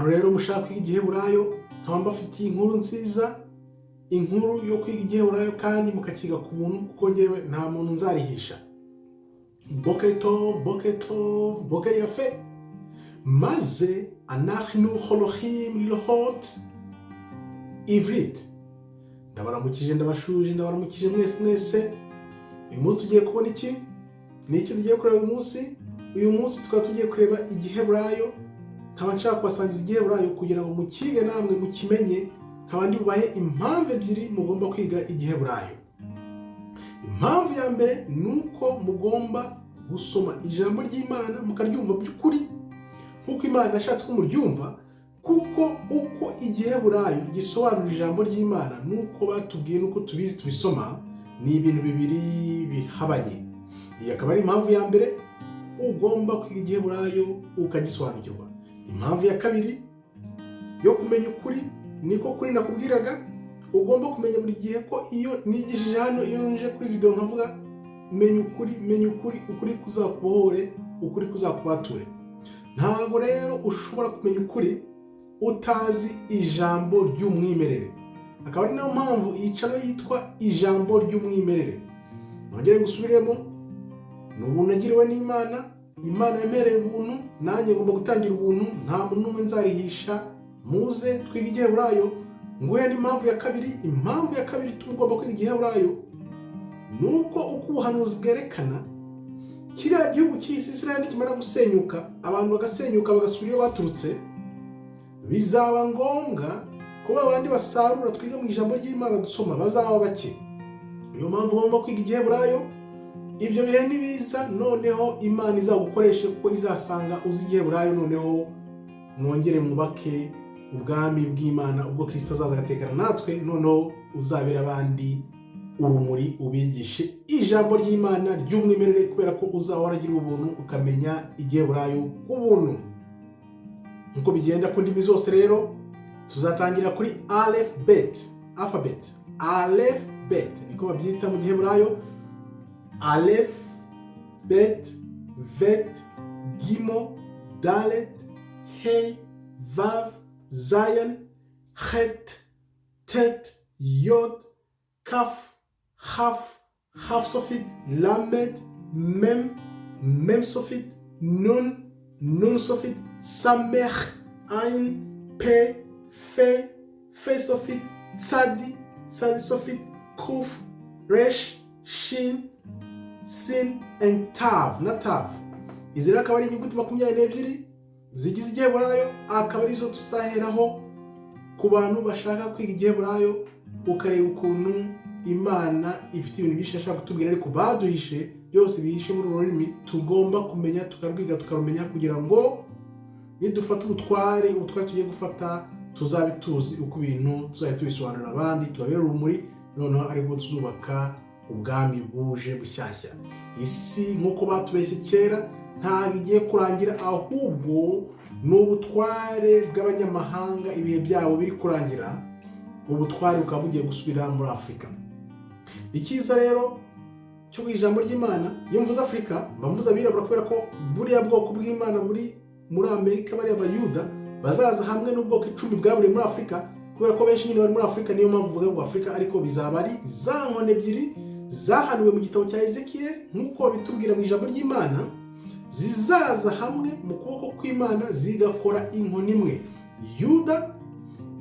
Abantu rero mushaka kwiga Igiheburayo, nkaba mbafitiye inkuru nziza, inkuru yo kwiga Igiheburayo kandi mukakiga ku buntu, kuko ngewe nta muntu nzarihisha. בוקר טוב, בוקר טוב, בוקר יפה. מה זה אנחנו הולכים ללמוד עברית? Ndabaramukije, ndabashuje, ndabaramukije mwese mwese. Uyu munsi tugiye kubona iki? Ni iki tugiye kureba uyu munsi? Uyu munsi tukaba tugiye kureba Igiheburayo. Nkaba nshaka kubasangiza Igiheburayo kugira ngo mukige namwe mukimenye. Nkaba ndi bubahe impamvu ebyiri mugomba kwiga Igiheburayo. Impamvu ya mbere ni uko mugomba gusoma ijambo ry'Imana mukaryumva by'ukuri nk'uko Imana yashatse ko muryumva, kuko uko Igiheburayo gisobanura ijambo ry'Imana n'uko batubwiye n'uko tubizi tubisoma ni ibintu bibiri bihabanye. Iyi akaba ari impamvu ya mbere ugomba kwiga Igiheburayo ukagisobanukirwa. Impamvu ya kabiri yo kumenya ukuri, niko kuri nakubwiraga ugomba kumenya buri gihe, ko iyo nigishije hano, iyo nje kuri video nkavuga: "Menya ukuri, menya ukuri, ukuri kuzakubohore, ukuri kuzakubature." Ntabwo rero ushobora kumenya ukuri utazi ijambo ry'umwimerere. Akaba ari nayo mpamvu iyi channel yitwa Ijambo ry'Umwimerere. Nongere ngusubiremo: ni ubuntu nagiriwe n'Imana. Imana yemereye ubuntu, nanjye ngomba gutangira ubuntu. Nta muntu n'umwe nzarihisha. Muze twige Igiheburayo. Nguhe n'impamvu ya kabiri. Impamvu ya kabiri ituma ugomba kwiga Igiheburayo ni uko uko ubuhanuzi bwerekana, kiriya gihugu cy'isi Israel nikimara gusenyuka, abantu bagasenyuka bagasubira iyo baturutse, bizaba ngombwa ko babandi basarura twiga mu ijambo ry'Imana dusoma bazaba bake. Niyo mpamvu ugomba kwiga Igiheburayo. Ibyo bihe nibiza, noneho Imana izagukoreshe kuko izasanga uzi Igiheburayo, noneho mwongere mwubake ubwami bw'Imana ubwo Kirisito azaza agatekana natwe. Noneho uzabera abandi urumuri, ubigishe ijambo ry'Imana ry'umwimerere, kubera ko uzaba waragiriwe ubuntu ukamenya Igiheburayo ku buntu. Nk'uko bigenda ku ndimi zose rero, tuzatangira kuri alef bet, alphabet alef bet niko babyita mu Giheburayo: alef, bet, vet, gimel, dalet, hey, vav, zayin, het, tet, yod, kaf, chaf, chaf sofit, lamed, mem, mem sofit, nun, nun sofit, samech, ayin, pe, fe, fe sofit, tsadi, tsadi sofit, kuf, resh, shin, sin and tav na tav. Izi rero akaba ari inyuguti 22 zigize Igiheburayo, akaba arizo tuzaheraho ku bantu bashaka kwiga Igiheburayo, ukareba ukuntu Imana ifite ibintu byinshi ashaka kutubwira ariko baduhishe, byose bihishe muri uru rurimi tugomba kumenya, tukarwiga, tukarumenya, kugira ngo nidufata ubutware, ubutware tugiye gufata, tuzabe tuzi uko ibintu tuzajya tubisobanurira abandi, tubabere urumuri. Noneho aribwo tuzubaka ubwami buje bushyashya. Isi, nk'uko batubeshye kera, ntabwo igiye kurangira, ahubwo ni ubutware bw'abanyamahanga ibihe byabo biri kurangira, ubutware bukaba bugiye gusubira muri Afurika. Icyiza rero cyo ku ijambo ry'Imana, iyo mvuze Afurika mba mvuze abirabura, kubera ko buriya bwoko bw'Imana buri muri Amerika, bariya Bayuda bazaza hamwe n'ubwoko 10 bwaburiye muri Afurika, kubera ko benshi nyine bari muri Afurika. Niyo mpamvu uvuga ngo Afurika, ariko bizaba ari za nkoni ebyiri zahanuwe mu gitabo cya Ezekiel, nk'uko babitubwira mu ijambo ry'Imana, zizaza hamwe mu kuboko kw'Imana zigakora inkoni imwe. Yuda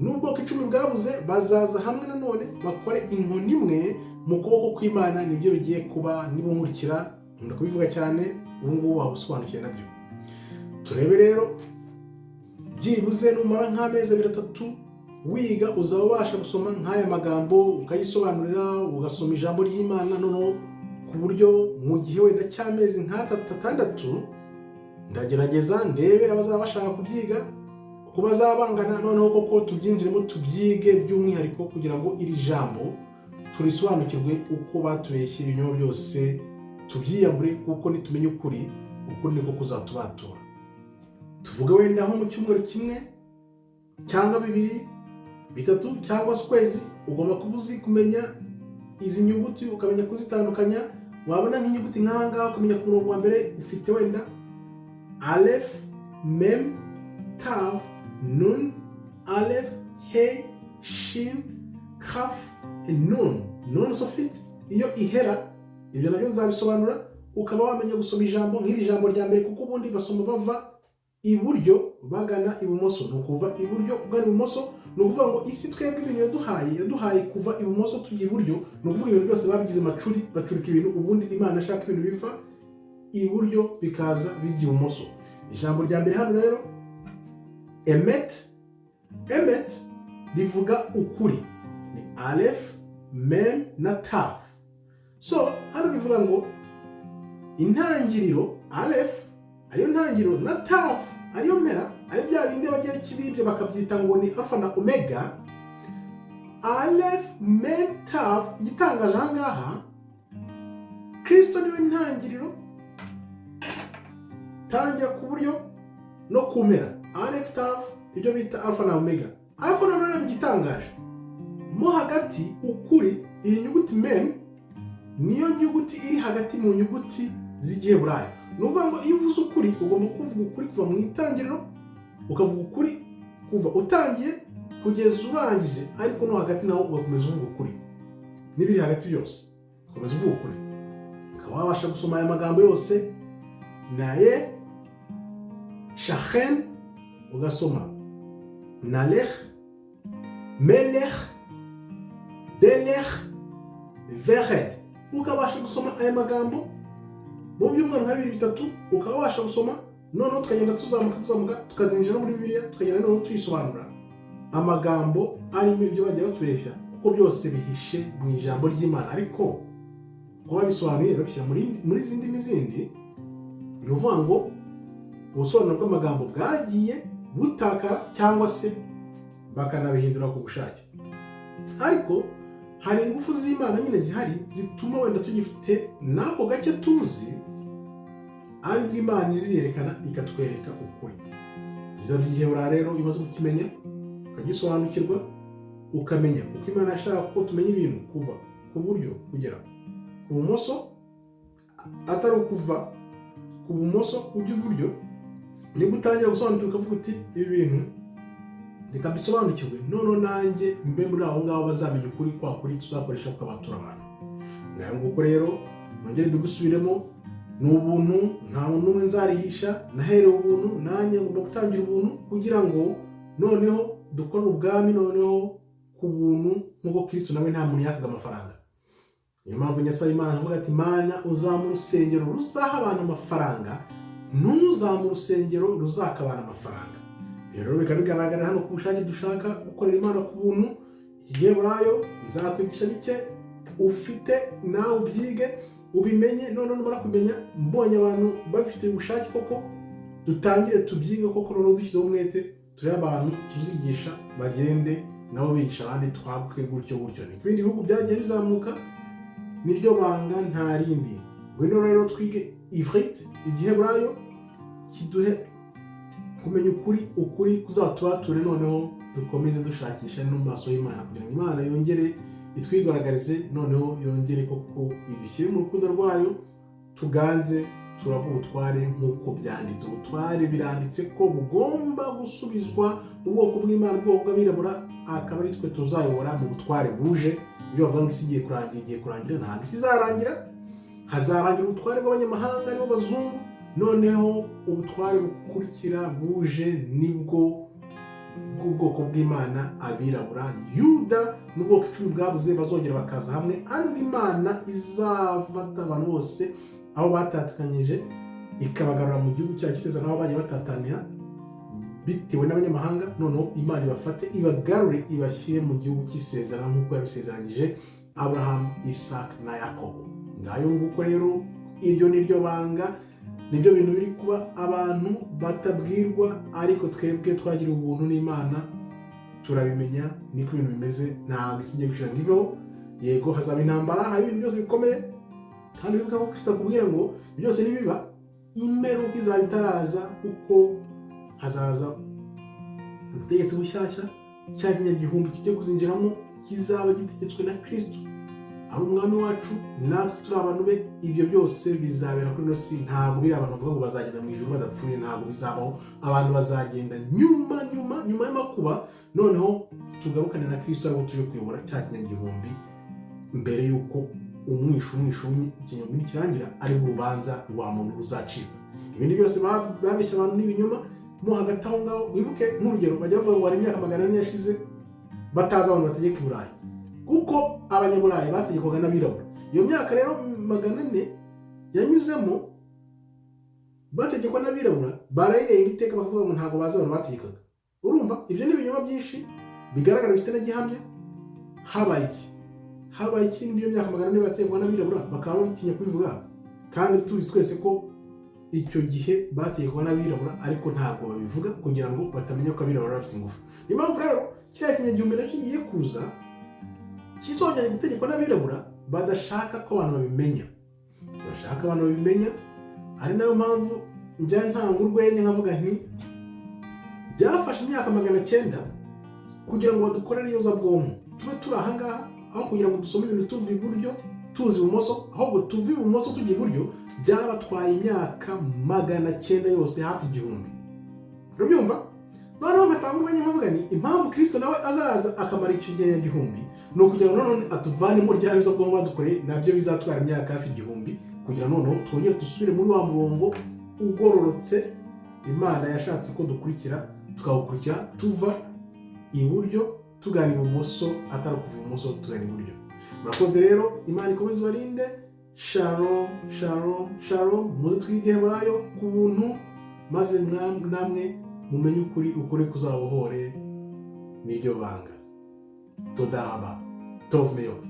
n'ubwoko 10 bwabuze bazaza hamwe nanone bakore inkoni imwe mu kuboko kw'Imana. Nibyo bigiye kuba. Niba unkurikira, nkunda kubivuga cyane, ubu ngubu waba usobanukiwe nabyo. Turebe rero, byibuze numara nk'amezi 2, 3 wiga, uzaba ubasha gusoma nk'aya magambo, ukayisobanurira, ugasoma ijambo ry'Imana. Noneho ku buryo mu gihe wenda cy'amezi nk'atatu, 6, ndagerageza ndebe abazaba bashaka kubyiga uko bazaba bangana, noneho koko tubyinjiremo, tubyige by'umwihariko, kugira ngo iri jambo turisobanukirwe uko batubeshye ibinyoma byose tubyiyambure, kuko nitumenya ukuri, ukuri niko kuzatubatura. Tuvuge wenda nko mu cyumweru kimwe cyangwa 2, 3 cyangwa se ukwezi, ugomba kuba uzi kumenya izi nyuguti, ukamenya kuzitandukanya. Wabona nk'inyuguti nk'aha ngaha, ukamenya ku murongo wa mbere ufite wenda alef, mem, tav. Nun, Aleph, He, Shin, Kaf, Nun, Nun Sofit. Iyo ihera, ibyo nabyo nzabisobanura, ukaba wamenya gusoma ijambo nk'iri jambo rya mbere, kuko ubundi basoma bava iburyo bagana ibumoso. Ni ukuva iburyo ugana ibumoso. Ni ukuvuga ngo isi twebwe ibintu yaduhaye kuva ibumoso tujya iburyo. Ni ukuvuga ibintu byose babigize macuri, bacurika ibintu. Ubundi Imana ashaka ibintu biva iburyo bikaza bijya ibumoso. Ijambo rya mbere hano rero, emet. Emet rivuga ukuri, ni Aleph, Mem na Tav. So hano bivuga ngo intangiriro, Aleph ariyo ntangiriro na Tav ariyo mpera, ari bya bindi Abagereki bibye bakabyita ngo ni Alpha na Omega. Aleph, Mem, Tav. Igitangaje aha ngaha, Kristo niwe ntangiriro, tangira ku buryo no ku mpera, Aleph, Tav, ibyo bita Alpha na Omega. Ariko nanone reba igitangaje mo hagati, ukuri. Iyi nyuguti Mem niyo nyuguti iri hagati mu nyuguti z'Igiheburayo. Ni ukuvuga ngo iyo uvuze ukuri, ugomba kuvuga ukuri kuva mu itangiriro, ukavuga ukuri kuva utangiye kugeza urangije, ariko no hagati naho ugakomeza uvuga ukuri, n'ibiri hagati byose ukomeza uvuga ukuri, ukaba wabasha gusoma aya magambo yose, naye shachen, ugasoma nalech, melech, delech, vered, ukabasha gusoma aya magambo mu byumweru nka bibiri, bitatu ukaba wabasha gusoma. Noneho tukagenda tuzamuka, tuzamuka, tukazinjira no muri Bibiliya, tukagenda noneho tuyisobanura amagambo arimo ibyo bagiye batubeshya, kuko byose bihishe mu ijambo ry'Imana. Ariko kuba babisobanuye babishyira muri zindi n'izindi, ni ukuvuga ngo ubusobanuro bw'amagambo bwagiye butakara cyangwa se bakanabihindura ku bushake. Ariko hari ingufu z'Imana nyine zihari zituma wenda tugifite n'ako gake tuzi, aribwo Imana iziyerekana ikatwereka ukuri. Biza byihebura rero, iyo umaze kukimenya, ukagisobanukirwa, ukamenya uko Imana ashaka ko tumenya ibintu kuva ku buryo kugera ku bumoso, atari ukuva ku bumoso ujya iburyo, nibwo utangira gusobanukirwa, ukavuga uti: "Ibi bintu reka mbisobanukirwe, noneho nanjye mbe muri abo ngabo bazamenya ukuri kwa kuri tuzakoresha tukabatura abantu." Ngayo nguko rero, nongere mbigusubiremo: ni ubuntu, nta muntu n'umwe nzarihisha. Naherewe ubuntu, nanjye ngomba gutangira ubuntu kugira ngo noneho dukore ubwami noneho ku buntu, nk'uko Kristo nawe nta muntu yakaga amafaranga. Niyo mpamvu nyasaba Imana nkavuga ati: "Mana, uzamura urusengero ruzaha abantu amafaranga, ntuzamure urusengero ruzaka abantu amafaranga." Ibyo rero bikaba bigaragara hano ku bushake dushaka gukorera Imana ku buntu. Iki Giheburayo nzakwigisha bike ufite, nawe ubyige, ubimenye. Noneho numara kumenya, mbonye abantu babifitiye ubushake koko, dutangire tubyige koko, noneho dushyizeho umwete, turebe abantu tuzigisha, bagende nabo bigisha abandi, twaguke gutyo gutyo. Ni ibindi bihugu byagiye bizamuka, niryo banga, nta rindi. Ngwino rero twige Ivrit, Igiheburayo, kiduhe kumenya ukuri, ukuri kuzatubature, noneho dukomeze dushakisha no mu maso y'Imana kugira ngo Imana yongere itwigaragarize, noneho yongere koko idushyire mu rukundo rwayo, tuganze, turaga ubutware nk'uko byanditse. Ubutware biranditse ko bugomba gusubizwa ubwoko bw'Imana, ubwoko bw'abirabura, akaba ari twe tuzayobora mu butware buje. Ibyo bavuga ngo isi igiye kurangira, igiye kurangira, ntabwo isi izarangira. Hazarangira ubutware bw'abanyamahanga, aribo bazungu. Noneho ubutware bukurikira buje nibwo bw'ubwoko bw'Imana, abirabura, Yuda n'ubwoko 10 bwabuze, bazongera bakaza hamwe, aribwo Imana izafata abantu bose aho batatakanyije ikabagarura mu gihugu cyacu isezerano, aho bagiye batatanira bitewe n'abanyamahanga. Noneho Imana ibafate, ibagarure, ibashyire mu gihugu cy'isezerano nk'uko yabisezeranyije Aburahamu, Isaac na Yakobo. Ngayo nguko rero, iryo ni ryo banga, nibyo bintu biri kuba abantu batabwirwa, ariko twebwe twagiriwe ubuntu n'Imana turabimenya. Niko ibintu bimeze, ntabwo isi igiye gushira ngo iveho. Yego, hazaba intambara, hari ibintu byose bikomeye, kandi wibuke ko Kristo akubwira ngo byose nibiba, imperuka izaba itaraza, kuko hazaza ubutegetsi bushyashya, cya kinyagihumbi tugiye kuzinjiramo kizaba gitegetswe na Kristo. Ari umwami wacu, natwe turi abantu be. Ibyo byose bizabera kuri ino si. Ntabwo biri abantu bavuga ngo bazagenda mu ijuru badapfuye, ntabwo bizabaho. Abantu bazagenda nyuma, nyuma, nyuma y'amakuba, noneho tugarukane na Kirisito, ariko tuje kuyobora cya kinyagihumbi mbere y'uko umwisho w'ikinyagihumbi nikirangira, aribwo urubanza rwa muntu ruzacibwa. Ibindi byose babeshya abantu n'ibinyoma mo hagati aho ngaho. Wibuke nk'urugero, bajya bavuga ngo hari imyaka 400 yashize batazi abantu bategeka i Burayi, kuko Abanyaburayi bategekwaga n'abirabura. Iyo myaka rero 400 yanyuzemo bategekwa n'abirabura, barayirenga iteka, bakavuga ngo ntabwo bazi abantu bategekaga. Urumva, ibyo ni ibinyoma byinshi bigaragara, bifite na gihamya. Habaye iki? Habaye iki n'iyo myaka 400 bategekwa n'abirabura, bakaba batinya kubivuga, kandi tubizi twese ko icyo gihe bategekwa n'abirabura, ariko ntabwo babivuga kugira ngo batamenya ko abirabura bafite ingufu? Niyo mpamvu rero kiriya kinyagihumbi nacyo kigiye kuza, kizongera gutegekwa n'abirabura, badashaka ko abantu babimenya, bashaka abantu babimenya. Ari nayo mpamvu njya ntanga urwenya nkavuga nti byafashe imyaka 900 kugira ngo badukorere iyozabwonko, tube turi ahangaha, aho kugira ngo dusome ibintu tuva iburyo tuzi ibumoso, ahubwo tuva ibumoso tujya iburyo. Byabatwaye imyaka 900 yose, hafi 1000, urabyumva? Noneho nkatanga urwenya nkavuga ni impamvu Kirisito nawe azaza akamara icyo gihumbi, ni ukugira ngo none atuvanemo rya yozabwonko badukoreye, nabyo bizatwara imyaka hafi 1000, kugira noneho twongere dusubire muri wa murongo ugororotse Imana yashatse ko dukurikira, tukawukurikira tuva iburyo tugana ibumoso, atari ukuva ibumoso tugana iburyo. Murakoze rero, Imana ikomeze ibarinde. Shalom, shalom, shalom. Muze twige Igiheburayo ku buntu, maze namwe mumenye ukuri, ukuri kuzabohore, niryo banga. Toda raba, tov meod.